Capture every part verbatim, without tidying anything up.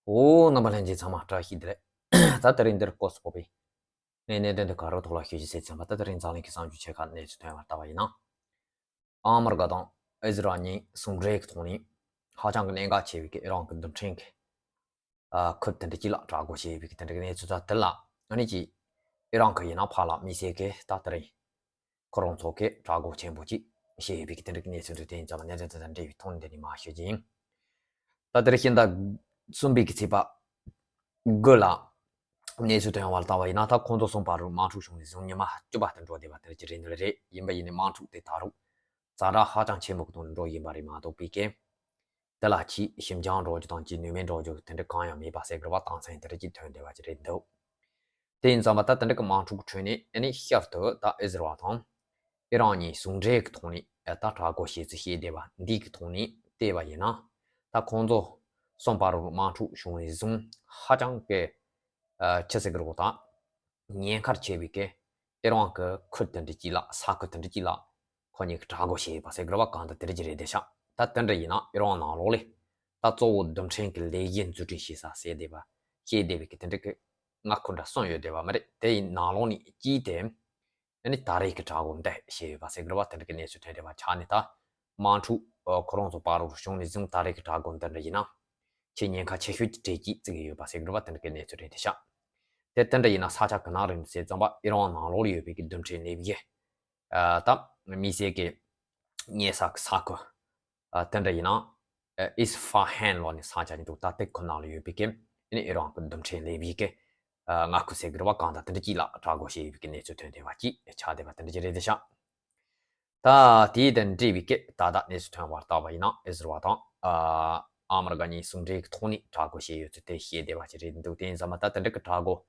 འོ། རྣམ་པ་ལྷན་རྒྱས་ཚང་མ་བཀྲ་ཤིས་བདེ་ལེགས། ད་དེ་རིང་འདིར་སྐོར་སུ་ཕོག་པའི་གནས་གནད་དོན་དེ་ག་རོ་ཐོག་ལ་ཤོད་ཅིག་ཟེར་ཙམ་པ། ད་དེ་རིང་འཛམ་གླིང་གི་གསར་འགྱུར་ཆེ་ཁག་གནས་ཚུལ་ཐོན་པར་ལྟ་བ་ཡིན་ན། ཨ་མི་རི་ཀ་དང་ཨི་ཟི་རལ་གཉིས་ཟུང་འབྲེལ་གྱི་ཐོག་ནས་ཧ་ཅང་གི་གནད་འགག་ཆེ་བའི་གི་ཨི་རན་གྱི་རྡུལ་ཕྲན་གྱི་ཨ་ཁུལ་དེ་འདྲ་གཅིག་ལ་དྲག་རྒོལ་བྱས་ཡོད་པའི་གི་དེ་འདྲ་གི་གནས་ཚུལ་དང་། དེ་ལ་ཨ་ནི་ཅིག་ཨི་རན་གྱི་ཡིན་ན་ཕར་ལ་དམིགས་བསལ་གྱི་ད་དེ་རིང་ཁོ་རང་ཚོ་གི་དྲག་རྒོལ་ཆེན་པོ་ཅིག་བྱས་ཡོད་པའི་གི་དེ་འདྲ་གི་གནས་ཚུལ་འདུག་དེ་ཡིན་ཙང་གནད་དོན་དེ་དང་འབྲེལ་བའི་ཐོག་ནས་འདི་ནས་མར་ཤོད་ཀྱི་ཡིན། ད་དེ་རིང་ཕྱི་ཟླ་གསུམ་པའི་གི་ཚེས་པ་དགུ་ལ་གནས་ཚུལ་ཐོན་པར་ལྟ་བ་ཡིན་ན། ད་ཁོང་ཚོ་གསུམ་བར་དུ་དམག་འཁྲུག་བྱུང་ནས་བཟུང་ཉི་མ་བཅུ་པ་དེ་འགྲོ་བསྡད་པ་དེ་འདྲ་ཅིག་རེད་འདུག་རེད། ཡིན་པ་ཡིན་ནའི་དམག་འཁྲུག་དེ་ད་རུང་ཛ་དྲག་ཧ་ཅང་ཆེན་པོ་གི་ཐོག་ནས་འགྲོ་བཞིན་པ་རེད་མ་གཏོགས་པའི་གི་དེ་ལ་ཅིག་ཞི་འཇགས་འགྲོ་རྒྱུ་དང་ཅིག་ནུས་མེད་འགྲོ་རྒྱུ་དེ་འདྲ་གང་ཡང་མེད་པ་ཟེར་དགོས་པ་རྟགས་མཚན་དེ་འདྲ་ཅིག་ཐོན་བསྡད་པ་ཅིག་རེད་འདུག་དེ་ཡིན་ཙང་མ་ད་དེ་འདྲ་གི་དམག་འཁྲུག་ཁྲོད་ནས་ཨ་ནི་ཤར་དུ་ད་ཨི་ཟི་རལ་དང་ཨི་རན་གཉིས་ཟུང་འབྲེལ་གྱི་ཐོག་ནས་ད་དྲག་རྒོལ་བྱེད་ཚུལ་བཤད་བསྡད་པ་འདི་གི་ཐོག་ནས་བལྟས་པ་ཡིན་ན། ད་ཁོང་ཚོ་གསུམ་བར་དུ་དམག་འཁྲུག་བྱུང་ནས་བཟུང་ཧ་ཅང་གི་ཨ་ཆི་ཟེར་གི་རེད་གོ། ད་ཉེན་ཁ་ཆེ་བའི་གི་ཨི་རན་གྱི་ཁུལ་དེ་འདྲ་གཅིག་ལ། ས་ཁུལ་དེ་འདྲ་གཅིག་ལ་ཁོ་གཉིས་ཀྱིས་དྲག་རྒོལ་བྱས་ཡོད་པ་ཟེར་དགོས་པ་གང་ལྟར་དེ་འདྲ་ཅིག་རེད་བསྡད་ཤག་ད་དེ་འདྲ་ཡིན་ན་ཨི་རན་ནང་ལོགས་ལ་ད་གཙོ་བོ་རྡུལ་ཕྲན་གྱི་ལས་གཞི་འཛུགས་སྐྲུན་བྱེད་ས་ཟེར་བསྡད་པ་བཤད་བསྡད་པའི་གི་དེ་འདྲ་གི་མངའ་ཁུལ་འདྲ་གསུམ་ཡོད་བསྡད་པ་མ་རེད། དེ་ཡི་ནང་ལོགས་ནས་གཅིག་དེ་ཨ་ནི་ད་རེས་ཀྱི་དྲག་རྒོལ་འདི་བྱས་ཡོད་པ་ཟེར་དགོས་པ་དེ་འདྲ་གི་གནས་ཚུལ་ཐོན་བསྡད་པ་ཆགས་ནས། ད་དམག་འཁྲུག་ཨ་ཁོ་རང་ཚོ་བར་དུ་བྱུང་ནས་བཟུང་ད་རེས་ཀྱི་དྲག་རྒོལ་འདི་འདྲ་ཡིན་ན་ཆེས་ཉེན་ཁ་ཆེ་ཤོས་ཀྱི་གྲས་ཀྱིས་བརྩི་གི་ཡོད་པ་ཟེར་དགོས་པ་དེ་འདྲ་གི་གནས་ཚུལ་རེད་བསྡད་ཤག་དེ་དེ་འདྲ་ཡིན་ན་ས་ཆ་ག་ན་རེད་ཟེར་ཙམ་པ་ཨི་རན་ནང་ལོགས་ལ་ཡོད་པའི་གི་རྡུལ་ཕྲན་ལས་གཞི་ཨ་ད་དམིགས་བསལ་གྱི་གཉན་ས་གི་ས་ཁུལ་ཨ་དེ་འདྲ་ཡིན་ན་ཨ་ཨིས་ཧྥ་ཧན་ལབ་ནས་ས་ཆ་ཅིག་འདུག་ད་དེ་ཁོ་ན་ལ་ཡོད་པའི་གི་ཨ་ནི་ཨི་རན་གི་རྡུལ་ཕྲན་ལས་གཞི་གི་ཨ་མངའ་ཁུལ་ཟེར་གི་རེད་པ། གང་ལྟར་དེ་འདྲ་གཅིག་ལ་དྲག་རྒོལ་བྱས་ཡོད་པའི་གི་གནས་ཚུལ་ཐོན་བསྡད་པ་ཅིག་ཆགས་བསྡད་པ་དེ་འདྲ་ཅིག་རེད་བསྡད་ཤག་ད་དེ་དང་འབྲེལ་བའི་གི་ད་ལྟ་གནས་ཚུལ་ཐོན་པར་བལྟས་པ་ཡིན་ན་ཨི་ཟི་རལ་དང་ཨ་ཨ་མི་རི་ཀ་གཉིས་ཟུང་འབྲེལ་གྱི་ཐོག་ནས་དྲག་རྒོལ་བྱས་ཡོད་ཚུལ་དེ་བཤད་བསྡད་པ་ཅིག་རེད་འདུག་དེ་ཡིན་ཙང་མ་ད་དེ་འདྲ་གི་དྲག་རྒོལ་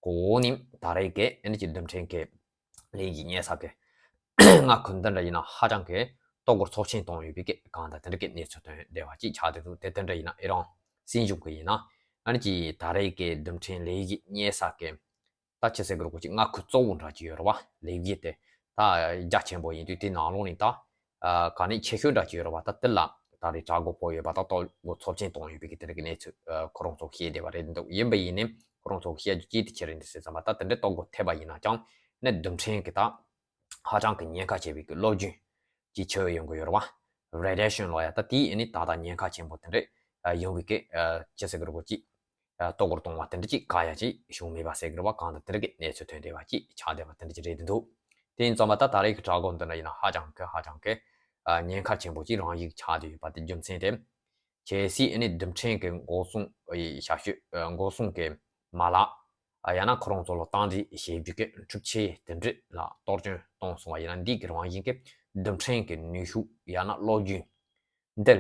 གོ་ནི་ད་རེས་ཀྱི་ཨ་ནི་ཅིག་རྡུལ་ཕྲན་གྱི་ལས་ཀྱི་གཉན་ས་གི་མངའ་ཁུལ་འདི་འདྲ་ཡིན་ན་ཧ་ཅང་གི་ལྟོ་གོས་ཚབས་ཆེན་བཏང་ཡོད་པའི་གི་གང་ལྟར་དེ་འདྲ་གི་གནས་ཚུལ་ཐོན་བསྡད་པ་ཅིག་ཆགས་བསྡད་འདུག་དེ་དེ་འདྲ་ཡིན་ན་ཨི་རན་སྲིད་གཞུང་གི་ཡིན་ན་ཨ་ནི་ཅིག་ད་རེས་ཀྱི་རྡུལ་ཕྲན་ལས་ཀྱི་གཉན་ས་གི་ད་ཅི་ཟེར་དགོས་རེད་གོ། ཅིག་མངའ་ཁུལ་གཙོ་བོ་འདྲ་ཅིག་ཡོད་རེད་པ། ལས་གཞི་དེ་ད་རྒྱ་ཆེན་པོ་ཡིན་དུས་དེ་ནང་ལོགས་ནས་ད་ཨ་ག་ནས་ཆེ་ཤོས་འདྲ་ཅིག་ཡོད་རེད་པ། ད་དེ་ལ་ད་རེས་དྲག་རྒོལ་ཕོག་ཡོད་པ་དང་ལྟོ་གོས་ཚབས་ཆེན་བཏང་ཡོད་པའི་གི་དེ་འདྲ་གི་གནས་ཚུལ་ཨ་ཁོ་རང་ཚོ་བཤད་བསྡད་པ་རེད་འདུག་ཡིན་པ་ཡིན་ནའི་ཁོ་རང་ཚོ་བཤད་རྒྱུ་ཅི་སྟེ་ཁྱེད་རེད་འདུག་ཟེར་ཙམ་པ། ད་དེ་འདྲའི་ལྟོ་གོས་ཐེབས་པ་ཡིན་ན་ཀྱང་ནི་རྡུལ་ཕྲན་གི་ད་ཧ་ཅང་གི་ཉེན་ཁ་ཆེ་བའི་གི་སློབ་རྒྱུན་ཅིག་ཆགས་ཡོང་གི་ཡོད་རེད་པ། རེ་ཌི་ཡེ་ཤན་ལབ་ཡ་ད་དེ་ཨ་ནི་ད་ལྟ་ཉེན་ཁ་ཆེན་པོ་དེ་འདྲ་ཡོང་བའི་གི་ཅི་ཟེར་གི་རེད་གོ། ཅིག་ལྟོ་གོས་གཏོང་བ་དེ་འདྲ་ཅིག་ག་ཡ་ཅིག་བྱུང་མེད་པ་ཟེར་གི་རེད་པ། གང་ལྟར་དེ་འདྲ་གི་གནས་ཚུལ་ཐོན་བསྡད་པ་ཅིག་ཆགས་བསྡད་པ་དེ་འདྲ་ཅིག་རེད་འདུག་དེ་ཡིན་ཙང་མ་ད་ད་རེས་ཀྱི་དྲག་རྒོལ་འདི་འདྲ་ཡིན་ན་ཧ་ཅང་གི་ཧ་ཅང་གི་ཉེན་ཁ་ཆེན་པོ་ཅིག་རང་བཞིན་ཆགས་བསྡད་ཡོད་པ་དེ་རྒྱུ་མཚན་དེ། གལ་སྲིད་ཨ་ནི་རྡུལ་ཕྲན་གྱི་འགོག་སྲུང་ཨི་ཞབས་ཞུ་ཨ་འགོག་སྲུང་གི་མ་ལག་ཨ་ཡང་ན་ཁོ་རང་ཚོ་ལ་སྟངས་འཛིན་བྱེད་རྒྱུ་གི་འཕྲུལ་ཆས་དེ་འདྲ་ལ་གཏོར་སྐྱོན་གཏོང་སོང་བ་ཡིན་ན་འདི་གི་རང་བཞིན་གྱི་རྡུལ་ཕྲན་གྱི་ནུས་ཤུགས་ཡང་ན་སློབ་རྒྱུན་འདི་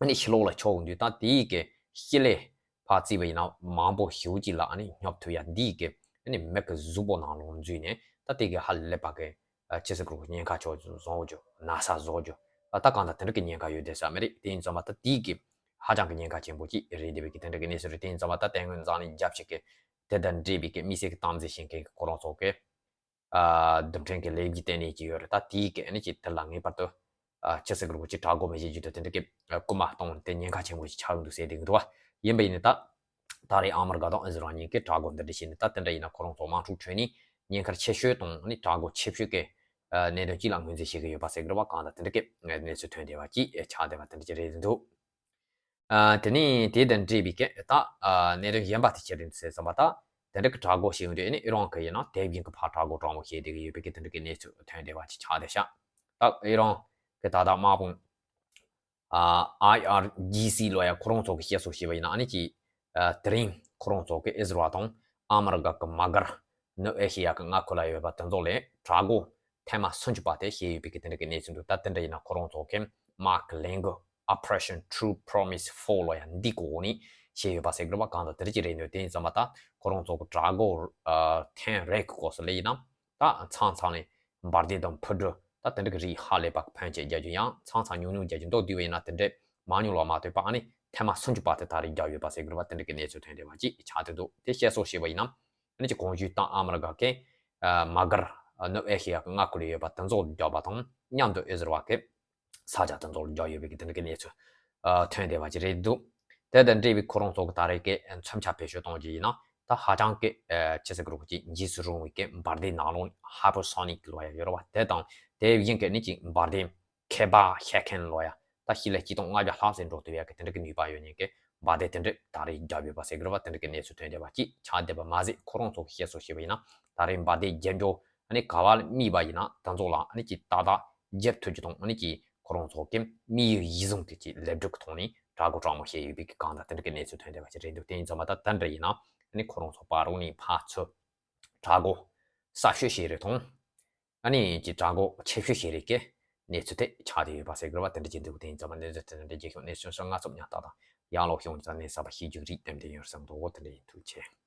ཨ་ནི་ཕྱི་ལོགས་ལ་ཆགས་ཡོང་དུས་ད་དེའི་གི་ཤི་ལས་ཕར་བརྩིས་པ་ཡིན་ན་མང་པོ་ཞེ་པོ་ཅིག་ལ་ཨ་ནི་སྙོབ་ཐུབ་ཡ་འདི་གི་ཨ་ནི་མི་གི་གཟུགས་པོ་ནང་ལོགས་འཛུལ་ནས་ད་དེ་གི་ཧ་ལས་པ་གི་ཨ་ཅི་ཟེར་དགོས་རེད། ཉེན་ཁ་ཆེ་བཟོ་རྒྱུ། ན་ཚ་བཟོ་རྒྱུ། ཨ་ད་གང་ལྟར་དེ་འདྲ་གི་ཉེན་ཁ་ཡོད་བསྡད་ས་མ་རེད། དེ་ཡིན་ཙང་མ་ད་དེའི་གི་ཧ་ཅང་གི་ཉེན་ཁ་ཆེན་པོ་ཅིག་རེད་བསྡད་པའི་གི་དེ་འདྲ་གི་གནས་ཚུལ་རེད། དེ་ཡིན་ཙང་མ་ད་དེ་སྔོན་འཛམ་གླིང་རྒྱལ་སྤྱི་གི་དེ་དང་འབྲེལ་བའི་གི་དམིགས་བསལ་གི་སྟངས་འཛིན་བྱེད་མཁན་གི་ཁོ་རང་ཚོ་གི་ཨ་རྡུལ་ཕྲན་གི་ལས་གཞི་ལྟེ་གནས་ཅིག་ཡོད་རེད། ད་དེའི་གི་ཨ་ནི་ཅིག་དེ་ལ་ངེས་པར་དུ་ཨ་ཅི་ཟེར་དགོས་རེད། ཅིག་དྲག་རྒོལ་མི་བྱེད་རྒྱུ་དེ་དེ་འདྲ་གི་ཨ་སྐུལ་མ་གཏོང་དེ་ཉེན་ཁ་ཆེན་པོ་ཞིག་ཆགས་ཡོང་འདུག་ཟེར་བསྡད་ཀྱི་འདུག་བ། ཡིན་པ་ཡིན་ནའི་ད་ད་རེས་ཨ་མི་རི་ཀ་དང་ཨི་ཟི་རལ་གཉིས་ཀྱིས་དྲག་རྒོལ་འདི་འདྲ་བྱས་ནས་ད་དེ་འདྲ་ཡིན་ན་ཁོ་རང་ཚོ་དམག་འཁྲུག་ཁྲོད་ནས་ཉེན་ཁ་ཆེ་ཤོས་དང་ནི་དྲག་རྒོལ་ཆེ་ཤོས་ཀྱི་ཨ་གནད་དོན་གཅིག་ལ་ངོས་འཛིན་བྱེད་ཀྱི་ཡོད་པ་ཟེར་གྱི་རེད་བ། གང་ལྟར་དེ་འདྲ་གི་གནས་ཚུལ་ཐོན་བསྡད་པ་ཅིག་ཆགས་བསྡད་པ་དེ་འདྲ་ཅིག་རེད་འདུག་ཨ་དེ་ནས་དེ་དང་འབྲེལ་བའི་གི་ད་ཨ་གནད་དོན་གཞན་པ་དེ་ཅི་རེད་ཟེར་ཙམ་པ། ད་དེ་འདྲ་གི་དྲག་རྒོལ་བྱེད་ཡོང་དུས་ཨ་ནི་ཨི་རན་གི་ཡིན་ན་དེ་བཞིན་གི་ཕར་དྲག་རྒོལ་དྲག་མོ་བྱེད་བསྡད་ཀྱི་ཡོད་པའི་གི་དེ་འདྲ་གི་གནས་ཚུལ་ཐོན་བསྡད་པ་ཅིག་ཆགས་བསྡད་ཤག་ད་ཨི་རན་གི་ད་ལྟ་དམག་དཔུང་ཨ་ཨའི་ཨར་ཇི་སི་ལབ་ཡ་ཁོ་རང་ཚོ་གི་བཤད་སྲོལ་བྱས་པ་ཡིན་ན་ཨ་ནི་ཅིག་ཨ་དེ་རིང་ཁོ་རང་ཚོ་གི་ཨི་ཟི་རལ་དང་ཨ་མི་རི་ཀ་གི་མ་སྒར་ནུབ་ཨེ་ཤེ་ཡ་གི་མངའ་ཁུལ་ལ་ཡོད་པ་དེ་ཚོ་ལ་དྲག་རྒོལ་ཐེངས་མ་སུམ་ཅུ་པ་དེ་བྱས་ཡོད་པའི་གི་དེ་འདྲ་གི་གནས་ཚུལ་འདུག་ད་དེ་འདྲ་ཡིན་ན་ཁོ་རང་ཚོ་གི་དམག་གི་ལས་འགུལ་Operation True Promise Four ལབ་ཡ་འདི་གི་འོག་ནས་བྱས་ཡོད་པ་ཟེར་གི་རེད་བ། གང་ལྟར་དེ་འདྲ་ཅིག་རེད་འདུག་དེ་ཡིན་ཙང་མ་ད་ཁོ་རང་ཚོ་གི་དྲག་རྒོལ་ཨ་ཐེངས་རེ་གི་སྐབས་སུ་ལ་ཡིན་ན་ད་མཚམས་མཚམས་ནས་འབར་མདེལ་དང་འཕུར་གྲུ་ད་དེ་འདྲ་གི་རིགས་ཧ་ལས་པ་གི་ཕོན་ཆེ་རྒྱག་རྒྱུ། ཡང་མཚམས་མཚམས་ཉུང་ཉུང་རྒྱག་རྒྱུ། མདོར་བསྡུས་པ་ཡིན་ན་དེ་འདྲ་མང་ཉུང་ལ་མ་ལྟོས་པ་ཨ་ནི་ཐེངས་མ་སུམ་ཅུ་པ་དེ་ད་རེས་བརྒྱབ་ཡོད་པ་ཟེར་གི་རེད་བ། དེ་འདྲ་གི་གནས་ཚུལ་ཐོན་བསྡད་པ་ཅིག་ཆགས་བསྡད་འདུག་དེ་བཤད་སྲོལ་བྱས་པ་ཡིན་ན་ཨ་ནི་ཅིག་གོང་ཞུས་ལྟར་ཨ་མི་རི་ཀ་གི་ཨ་མ་སྒར་ནུབ་ཨེ་ཤེ་ཡ་གི་མངའ་ཁུལ་ལ་ཡོད་པ་དེ་ཚོ་བརྒྱབ་པ་དང་མཉམ་དུ་ཨི་ཟི་རལ་གི་ས་ཆ་དེ་ཚོ་ལ་བརྒྱབ་ཡོད་པའི་གི་དེ་འདྲ་གི་གནས་ཚུལ་ཨ་ཐོན་བསྡད་པ་ཅིག་རེད་འདུག་དེ་དང་འབྲེལ་བའི་ཁོ་རང་ཚོ་གི་ད་རེས་ཀྱི་མཚོན་ཆ་བེད་སྤྱོད་གཏོང་རྒྱུ་ཡིན་ན་ད་ཧ་ཅང་གི་ཆི་ཟེར་གི་རོགས་ཀྱི་འཇིགས་སུ་རུང་བའི་གི་འབར་མདེལ་ནང་ལོགས་ནས་hypersonic་ལོ་ཡ་ཡོད་ར་བ། དེ་དང་དེ་བཞིན་གི་ནི་ཅིག་འབར་མདེལ་མཁས་པ་ཤེད་མཁན་ལོ་ཡ་ད་ཤི་ལ་སྐྱིད་སྟོང་ལྔ་བརྒྱ་ལྷག་ཟིན་འགྲོ་ཐུབ་ཡ་གི་དེ་འདྲ་གི་ནུས་པ་ཡོད་ཉན་གི་འབར་མདེལ་དེ་འདྲ་ད་རེས་བརྒྱབ་ཡོད་པ་ཟེར་གི་ར་བ། དེ་འདྲ་གི་གནས་ཚུལ་ཐོན་བསྡད་པ་ཅིག་ཆགས་བསྡད་པ་མ་ཟད་ཁོ་རང་ཚོ་གི་བཤད་སྲོལ་བཤད་པ་ཡིན་ན་ད་རེས་འབར་མདེལ་རྒྱལ་འཇོག་ཨ་ནི་ག་བ་རྨིས་པ་ཡིན་ན་ད་ཚོ་ལ་ཨ་ནི་ཅིག་ཏག་ཏག་རྒྱབ་ཐུབ་རྒྱུ་དང་ཨ་ནི་ཅིག་ཁོ་རང་ཚོ་གི་དམིགས་ཡུལ་ཡིད་བཟུང་གི་ཅིག་ལེགས་གྲུབ་ཀྱི་ཐོག་ནས་གྲ་སྒོ་གྲ་མོ་བྱས་ཡོད་པའི་གི་གང་ལྟར་དེ་འདྲ་གི་གནས་ཚུལ་ཐོན་བསྡད་པ་ཅིག་རེད་འདུག་དེ་ཡིན་ཙང་མ་ད་དེ་འདྲ་ཡིན་ན་ཨ་ནི་ཁོ་རང་ཚོ་བར་རུ་ནས་ཕར་ཚུར་གྲ་སྒོ་གསར་ཤོས་ཤིག་རེད་དང་ཨ་ནི་ཅིག་གྲ་སྒོ་ཆེ་ཤོས་ཤིག་རེད་གི་གནས་ཚུལ་དེ་ཆགས་བསྡད་ཡོད་པ་ཟེར་དགོས་པ་དེ་འདྲ་ཅིག་འདུག་དེ་ཡིན་ཙང་མ་གནས་ཚུལ་དེ་འདྲ་རྒྱལ་ཁྱོན་གནས་ཚུལ་སོ་ལྔ་ཚོ་ཉག་ཏག་དང་ཡང་ལོག་ཤོང་ཙང་གནས་ས་པ་ཤེས་རྒྱུག་རིགས་དེ་འདྲ་ཡོད་བསམ་འདུག་དེ་འདྲ་ཡིན། ཐུགས་རྗེ་ཆེ།